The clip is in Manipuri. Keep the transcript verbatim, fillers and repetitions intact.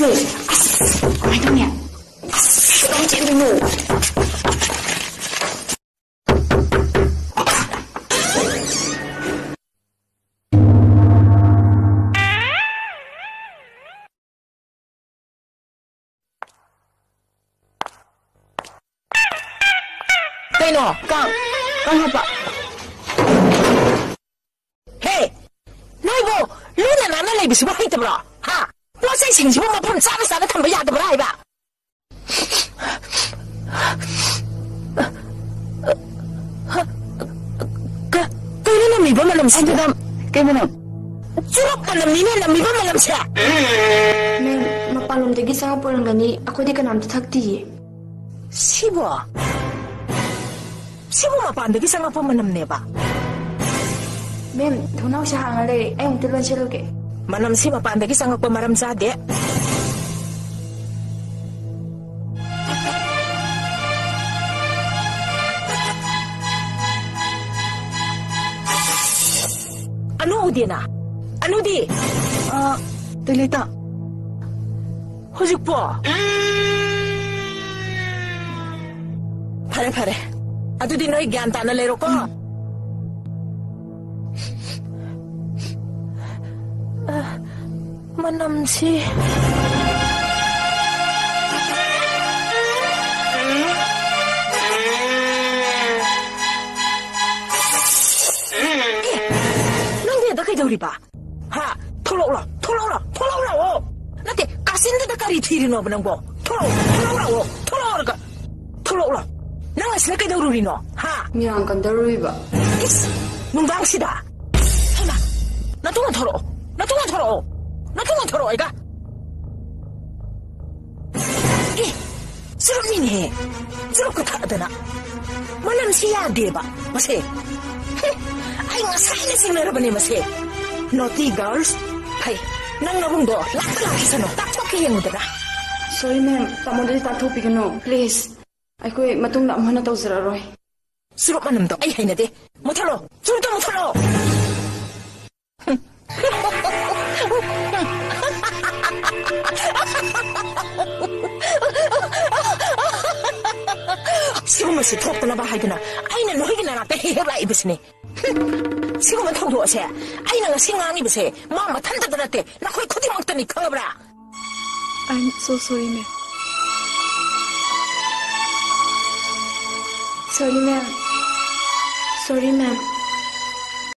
ꯑꯁ, ꯀꯃꯥꯏꯅ ꯇꯧꯅꯤ? ꯑꯁ, ꯀꯃꯥꯏꯅ ꯆꯦꯟꯗꯣꯏꯅꯣ? ꯀꯩꯅꯣ? ꯀꯥꯡ, ꯀꯥꯡ ꯍꯥꯠꯄ꯫ ꯍꯦ! ꯅꯣꯏꯕꯨ ꯂꯨꯅ ꯅꯥꯟꯅ ꯂꯩꯕꯁꯤꯕꯨ ꯍꯩꯇꯕ꯭ꯔꯣ? ꯍꯥ? ꯄꯣꯠ ꯆꯩꯁꯤꯡꯁꯤꯕꯨ ꯃꯐꯝ ꯆꯥꯅ ꯆꯥꯅ ꯊꯝꯕ ꯌꯥꯗꯕ꯭ꯔꯥ ꯍꯥꯏꯕ? ꯀ-, ꯀꯩꯅꯣ ꯅꯝꯃꯤꯕ ꯃꯅꯝꯁꯦ? ꯑꯩ ꯃꯦꯗꯥꯝ, ꯀꯩ ꯃꯅꯝ? ꯆꯨꯔꯨꯞ ꯃꯅꯝꯅꯤꯅꯦ ꯅꯝꯃꯤꯕ ꯃꯅꯝꯁꯦ꯫ ꯃꯦꯝ, ꯃꯄꯥꯟꯂꯣꯝꯗꯒꯤ ꯆꯪꯉꯛꯄ ꯑꯣꯏꯔꯝꯒꯅꯤ, ꯑꯩꯈꯣꯏꯗꯤ ꯀꯅꯥꯝꯇ ꯊꯛꯇꯤꯌꯦ꯫ ꯁꯤꯕꯣ? ꯁꯤꯕꯨ ꯃꯄꯥꯟꯗꯒꯤ ꯆꯪꯉꯛꯄ ꯃꯅꯝꯅꯦꯕ? ꯃꯦꯝ, ꯊꯣꯡꯅꯥꯎꯁꯦ ꯍꯥꯡꯉ ꯂꯩꯔꯦ, ꯑꯩ ꯑꯃꯨꯛꯇ ꯂꯣꯟꯁꯤꯜꯂꯨꯒꯦ꯫ ꯃꯅꯝꯁꯤ ꯃꯄꯥꯟꯗꯒꯤ ꯆꯪꯉꯛꯄ ꯃꯔꯝ ꯆꯥꯗꯦ꯫ ꯑꯅꯨ ꯎꯗꯦꯅ? ꯑꯅꯨꯗꯤ? ꯑ, ꯇꯣꯏꯂꯦꯠꯇ꯫ ꯍꯧꯖꯤꯛꯄꯣ? ꯐꯔꯦ, ꯐꯔꯦ꯫ ꯑꯗꯨꯗꯤ ꯅꯣꯏ ꯒ꯭ꯌꯥꯟ ꯇꯥꯅ ꯂꯩꯔꯣꯀꯣ꯫ ꯎꯝ꯫ ꯑ, ꯃꯅꯝꯁꯤ꯫ ꯑꯦ, ꯅꯪꯗꯤ ꯑꯗ ꯀꯩꯗꯧꯔꯤꯕ? ꯍꯥ? ꯊꯣꯛꯂꯛꯎ ꯂꯥꯎ, ꯊꯣꯛꯂꯛꯎ ꯂꯥꯎ, ꯊꯣꯛꯂꯛꯎ ꯂꯥꯛꯑꯣ꯫ ꯅꯠꯇꯦ, ꯀꯥꯆꯤꯟꯗꯨꯗ ꯀꯔꯤ ꯊꯤꯔꯤꯅꯣꯕ ꯅꯪꯕꯣ? ꯊꯣꯛꯂꯛꯎ, ꯊꯣꯛꯂꯛꯎ ꯂꯥꯛꯑꯣ, ꯊꯣꯛꯂꯛꯑꯣ ꯍꯥꯏꯔꯒ꯫ ꯊꯣꯛꯂꯛꯎ ꯂꯥꯎ꯫ ꯅꯪ ꯑꯁꯤꯗ ꯀꯩꯗꯧꯔꯨꯔꯤꯅꯣ? ꯍꯥ? ꯃꯤꯔꯥꯡ ꯀꯟꯗꯧꯔꯨꯔꯤꯕ꯫ ꯏꯁ, ꯅꯨꯡꯗꯥꯡꯁꯤꯗ꯫ ꯍꯩꯃꯥ, ꯅꯇꯨ ꯊꯣꯔꯛꯑꯣ, ꯅꯇꯨ ꯊꯣꯔꯛꯑꯣ, ꯅꯇꯨ ꯊꯣꯔꯛꯑꯣ ꯑꯩꯒ꯫ ꯑꯦ, ꯆꯨꯔꯨꯞꯅꯤꯅꯦꯍꯦ꯫ ꯆꯨꯔꯨꯞꯀ ꯊꯛꯑꯗꯅ꯫ ꯃꯅꯝꯁꯤ ꯌꯥꯗꯦꯕ, ꯃꯁꯦ꯫ ꯍꯦ, ꯑꯩ ꯉꯁꯥꯏꯅ ꯆꯤꯡꯅꯔꯕꯅꯦ ꯃꯁꯦ꯫ Naughty girls꯫ ꯐꯩ, ꯅꯪ ꯅꯕꯨꯡꯗꯣ ꯂꯥꯛꯇ ꯂꯥꯛꯈꯤꯁꯅꯨ, ꯇꯥꯛꯊꯣꯛꯀꯦ ꯌꯦꯡꯉꯨꯗꯅ꯫ Sorry, ma'am, ꯇꯥꯃꯣꯗꯗꯤ ꯇꯥꯛꯊꯣꯛꯄꯤꯒꯅꯨ, please꯫ ꯑꯩꯈꯣꯏ ꯃꯇꯨꯡꯗ ꯑꯃꯨꯛ ꯍꯟꯅ ꯇꯧꯖꯔꯛꯑꯔꯣꯏ꯫ ꯆꯨꯔꯨꯞ ꯃꯅꯝꯗꯣ ꯑꯩ ꯍꯩꯅꯗꯦ꯫ ꯃꯨꯠꯊꯠꯂꯣ, ꯆꯨꯔꯨꯞꯇꯣ ꯃꯨꯠꯊꯠꯂꯣ꯫ ꯁꯤꯒꯨꯝꯕꯁꯤ ꯊꯣꯛꯇꯅꯕ ꯍꯥꯏꯗꯅ ꯑꯩꯅ ꯅꯈꯣꯏꯒꯤ ꯅꯅꯥꯛꯇ ꯍꯦꯛ ꯍꯦꯛ ꯂꯥꯛꯏꯕꯁꯤꯅꯦ꯫ ꯁꯤꯒꯨꯝꯕ ꯊꯧꯗꯣꯛ ꯑꯁꯦ ꯑꯩꯅ ꯉꯁꯤ ꯉꯥꯡꯉꯤꯕꯁꯦ ꯃꯥ ꯃꯊꯟꯇꯗ ꯅꯠꯇꯦ, ꯅꯈꯣꯏ ꯈꯨꯗꯤꯡꯃꯛꯇꯅꯤ, ꯈꯪꯉꯕ꯭ꯔꯥ? I'm so sorry, ma'am. Sorry, ma'am. Sorry, ma'am.